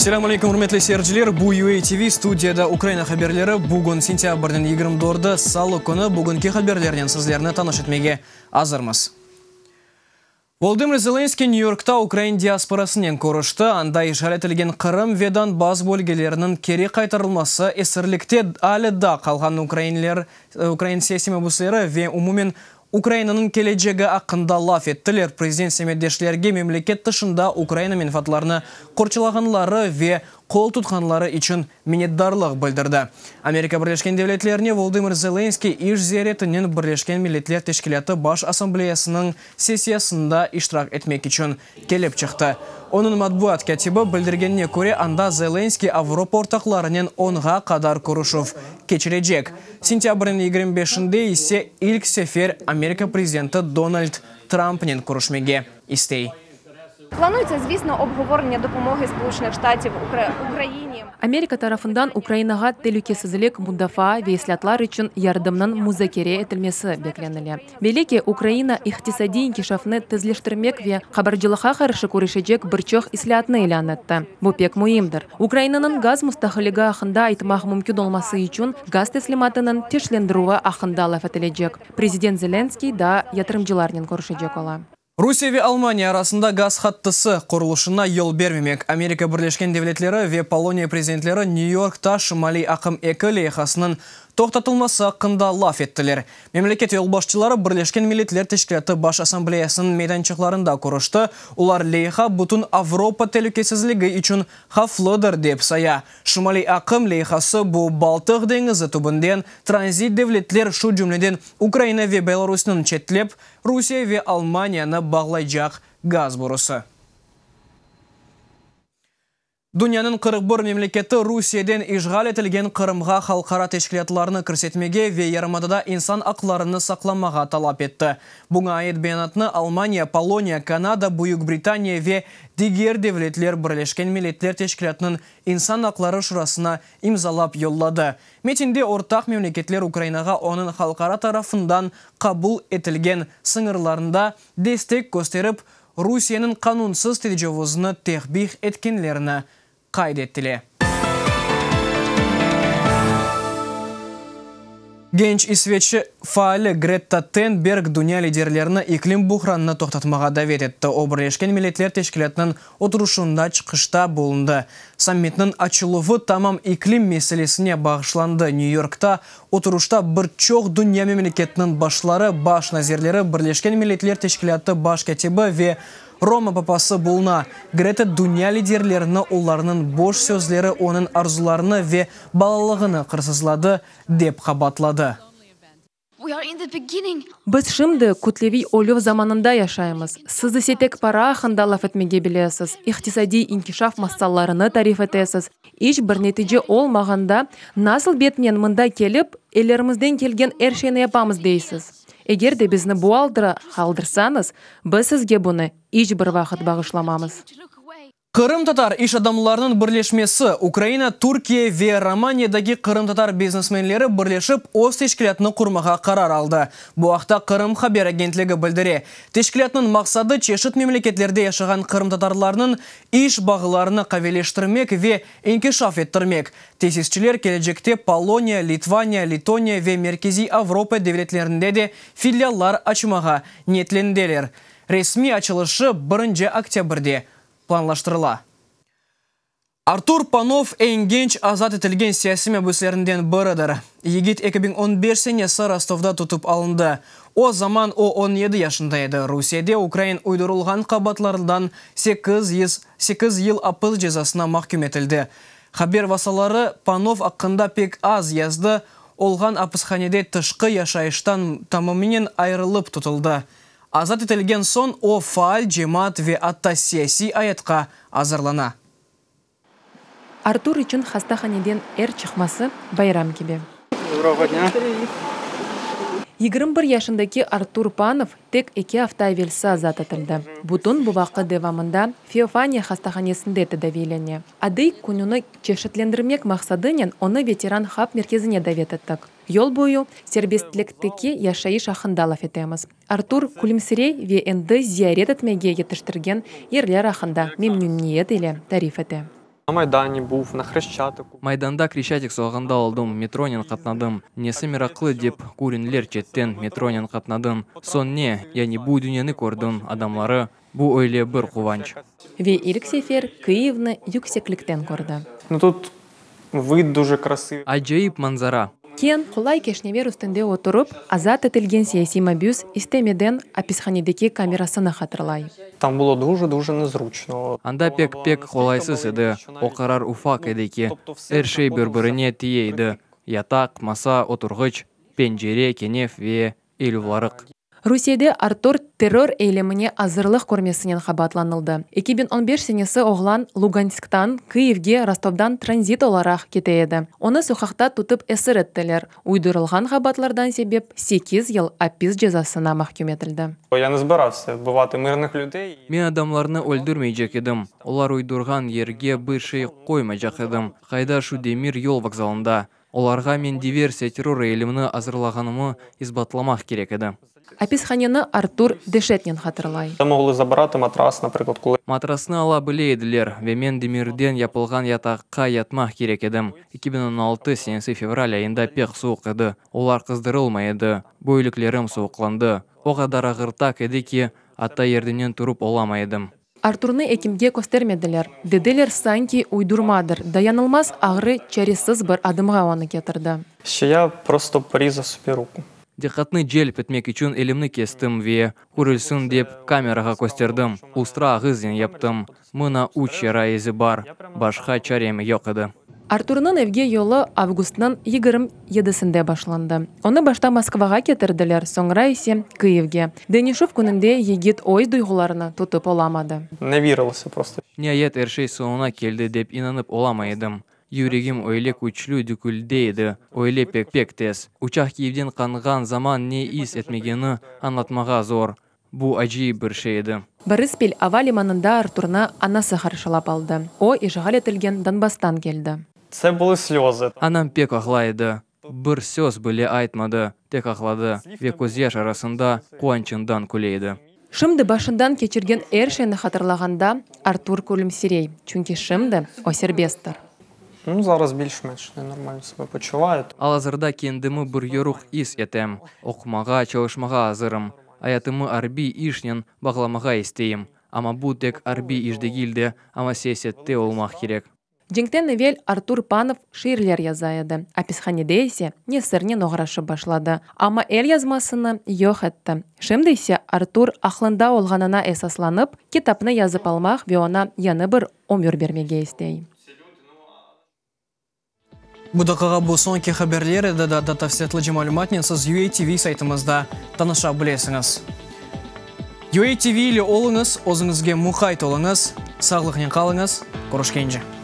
Selâm aleyküm, ürmetli seyirciler! Bu UA TV, studiyada Ukraina haberleri. Bugün sentâbrniñ 24-i, salı künü. Bugünki haberlernen sizlerni tanış etmege azırmız. Volodımır Zelenskıy Nyü-Yorkta ukrain diasporasınen körüşti, anda işğal etilgen Qırım ve Donbass bölgeleriniñ keri qaytarılması, esirlikte alâ daa qalğan ukrainler, ukrain siyasiy mabüsleri ve umumen Ukrainanıñ kelecegi aqqında laf ettiler. Prezident semetdeşlerge memleket tışında Ukraina menfaatlarını qorçalağanları ve qol tutqanları içün minnetdarlıq bildirdi. Amerika Birleşken Devletlerine Volodımır Zelenskıy iş ziyaretinen Birleşken Milletler Teşkilâtı Baş Assambleyasınıñ sessiyasında iştirak etmek içün kelip çıqtı. Onıñ matbuat kâtibi bildirgenine köre, anda Zelenskıy Avropa ortaqlarınen onğa qadar körüşüv keçirecek. Sentâbrniñ 25-inde ise ilk sefer Amerika prezidenti Donald Trampnen körüşmege istey. Amerika tarafından Ukrainağa telükesizlik, mudafaa ve islâtlar içün yardımnıñ muzakere etilmesi beklenile. Belli ki, Ukraina iqtisadiy inkişafnı tezleştirmek ve qabarcılıqqa qarşı küreşecek bir çoq islâatnı ilân etti. Bu pek müimdir. Ukrainanıñ gaz mustaqilligi aqqında aytmaq mümkün olması içün gaz teslimatınıñ teşlendirüvi aqqında laf etilecek. Prezident Zelenskıy daa yatırımcılarnen körüşecek ola. Rusiye ve Almaniya arasında gaz hattısı qurulışına yol bermemek, Amerika Birleşken Devletleri ve Poloniya prezidentleri Nyü-Yorkta Şimaliy aqım eki leyhasınıñ toqtatılması aqqında laf ettiler. Memleket yolbaşçıları Birleşken Milletler Teşkilâtı Baş Assambleyasınıñ meydançıqlarında körüşti, olar leyha bütün Avropa telükesizligi içün havflıdır, dep saya. Şimaliy aqım leyhası bu Baltıq deñizi tübünden tranzit devletler, şu cümleden Ukraina ve Belarusnıñ çetlep, Rusiye ve Almaniyanı bağlaycaq gaz borusı. Dünyanıñ 41 memleketi Rusiyeden işğal etilgen Qırımğa halqara teşkilâtlarnı kirsetmege ve yarımadada insan aqlarını saqlamağa talap etti. Buña ait beyanatnı Almaniya, Poloniya, Kanada, Büyük Britaniya ve diger devletler Birleşken Milletler Teşkilâtınıñ İnsan aqları şurasına imzalap yolladı. Metinde ortaq memleketler Ukrainağa onıñ halqara tarafından qabul etilgen sıñırlarında destek kösterip, Rusiyeniñ qanunsız tecavuzını teqbih etkenlerini qayd ettile. Genç isveçli faali Greta Tenberg dünya liderlerini iklim buhranını toqtatmağa davet etti. O, Birleşken Milletler Teşkilâtınıñ oturışuvında çıqışta bulundı. Sammitniñ açıluvı tamam iklim meselesine bağışlandı. Nyü-Yorkta oturışta bir çoq dünya memleketiniñ başları, baş nazirleri, Birleşken Milletler Teşkilâtı baş kâtibi ve Roma papası buluna. Greta dünya liderlerini olarnıñ boş sözleri onıñ arzularını ve balalığını qırsızladı, dep qabaatladı. Biz şimdi kütleviy ölüv zamanında yaşaymız. Siz ise tek para aqqında laf etmege bilesiz, iqtisadiy inkişaf masallarını tarif etesiz. İç bir netice olmağanda, nasıl betnen mında kelip, ellerimizden kelgen er şeyni yapamız deysiz? Eger de bizni bu alda qaldırsañız, biz sizge bunı iç bir vaqıt bağışlamamız. Qırımtatar iş adamlarınıñ birleşmesi, Ukraina, Türkiye ve Romaniyadaki qırımtatar biznesmenleri birleşip öz teşkilâtını qurmağa qarar aldı. Bu aqta Qırım haber agentligi bildire. Teşkilâtnıñ maqsadı, çeşit memleketlerde yaşağan qırımtatarlarnıñ iş bağlarını qaviyleştirmek ve inkişaf ettirmek. Tesisçiler kelecekte Poloniya, Litvaniya, Letoniya ve Merkeziy Avropa devletlerinde de filiallar açmağa niyetlendeler. Resmiy açılışı birinci oktâbrde planlaştırıla. Artur Panov eñ genç azat etilgen siyasiy mabüslerinden biridir. Yigit 2015 senesi Rostovda tutıp alındı. O zaman o 17 yaşında edi. Rusiyede ukrain uydurılğan qabaatlardan sekiz yıl apis cezasına mahküm etildi. Haber vastaları Panov aqqında pek az yazdı, olğan apishanede tışqı yaşayıştan tamamınen ayırılıp tutuldı. Azat etilgen soñ o, faal cemaat ve atta siyasiy ayatqa azırlana. Artur içün hastahaneden er çıqması bayram kibi. 21 yaşındaki Artur Panov tek eki afta evelsi azat etildi. Bütün bu vaqıt devamında Feofaniya hastahanesinde tedaviylene. Adiy kününi çeşitlendirmek maqsadınen onı Veteran Hab merkezine davet ettik. Yol boyu serbestlikteki yaşayış aqqında laf etemiz. Artur külümsirey ve endi ziyaret etmege yetiştirgen yerler aqqında memnüniyet ile tarif ete. На Maydani buv, na Hreşçatıku. Maydanda Kreşçatik soqağında oldım, metronen qatnadım. Nesi meraqlı dep körünler çetten, metronen qatnadıñ, soñ ne? Yani bu dünyanı kördiñ, adamları, bu öyle bir quvanç. Ve ilk sefer Kıyivni yükseklikten kördi. Nu tut vıd duje krasıvıy. Acayip manzara! Keñ, qolay keşnever üstünde oturıp, azat etilgen siyasiy mabüs istemeden apishanedeki kamerasını hatırlay. Tam bulo duje-duje nezruçno. Anda pek-pek qolaysız edi, o qarar ufaq edi ki, er şey bir-birine tiye edi, yataq, masa, oturğıç, pencere, kenef ve ilüvlarıq. Rusiyede Artur terror eylemine azırlıq körmesinen qabaatlanıldı. 2015 senesi oğlan Lugansktan Kıyivge Rostovdan tranzit olaraq kete edi. Onı soqaqta tutıp esir ettiler. Uydurılğan qabaatlardan sebep sekiz yıl apis cezasına mahküm etildi. Ya ne zbiravsâ vbivatı mırnıh lüdey. Men adamlarnı öldürmeycek edim, olar uydurğan yerge bir şey qoymaycaq edim. Qayda şu demir yol vokzalında? Olarğa men diversiya-terror eylemini azırlağanımı isbatlamaq kerek edi. Apishaneni Artur deşetnen hatırlay. Mogli zabıratı matras, naprıklad, kolı. Matrasnı ala bile ediler ve men demirden yapılğan yataqqa yatmaq kerek edim. 2016 senesi fevral ayında pek suvuq edi, olar qızdırılmay edi, böylüklerim suvuqlandı. O qadar ağırtaq edi ki, atta yerdimnen turıp olamay edim. Arturnı ekimge köstermediler. Dediler, sanki uydurmadır, dayanılmaz ağrı çaresiz bir adımğa onı ketirdi. Şço ya prosto porizav sobi ruku. Diqqatnı celp etmek içün elimni kestim ve, körülsin dep, kamerağa kösterdim. Ustra ağıznen yaptım. Mına üç yara izi bar. Başqa çarem yoq edi. Arturnıñ evge yolu avgustnıñ 27-sinde başlandı. Onı başta Moskvağa ketirdiler, soñra ise, Kıyivge. Deñişüv kününde yigit öz duyğularını tutıp olamadı. Ne virilosâ prosto. Niayet er şey soñuna keldi dep inanıp olamay edim. Yüregim öyle küçlü düküldey edi, öyle pek-pek tez. Uçaq Kiyevden qanğan zaman ne is etmegeni añlatmağa zor. Bu acayip bir şey edi. Borispil ava limanında Arturnı anası qarşılap aldı. O, işğal etilgen Donbasstan keldi. Tse bulı slözı. Anam pek ağlay edi. Bir söz bile aytmadı, tek ağladı ve közyaş arasında quvançından küle edi. Şimdi başından keçirgen er şeyni hatırlağanda, Artur külümsirey, çünki şimdi o serbesttir. Nu, zaraz bilş-menş normal sebe poçuvayü. Al-azırda kendimi bir yoruq is etem. Oqumağa, çalışmağa azırım. Ayatımı arbiy işnen bağlamağa isteyim. Amma bu tek arbiy iş degil de, amma siyasette olmaq kerek. Cenkten evel Artur Panov şiirler yaza edi, apishanede ise nesirnen oğraşıp başladı, amma elyazmasını yoq etti. Şimdi ise Artur aqlında olğanına esaslanıp, kitapnı yazıp almaq ve oña yañı bir ömür bermege istey. Bu daqiqa bu soñki haberler edi, daa da tafsilâtlıca malümatnen siz UATV saytımızda tanışa bilesiñiz. UATV ile oluñız, özüñizge muqayt oluñız, sağlıqnen qalıñız, körüşkence!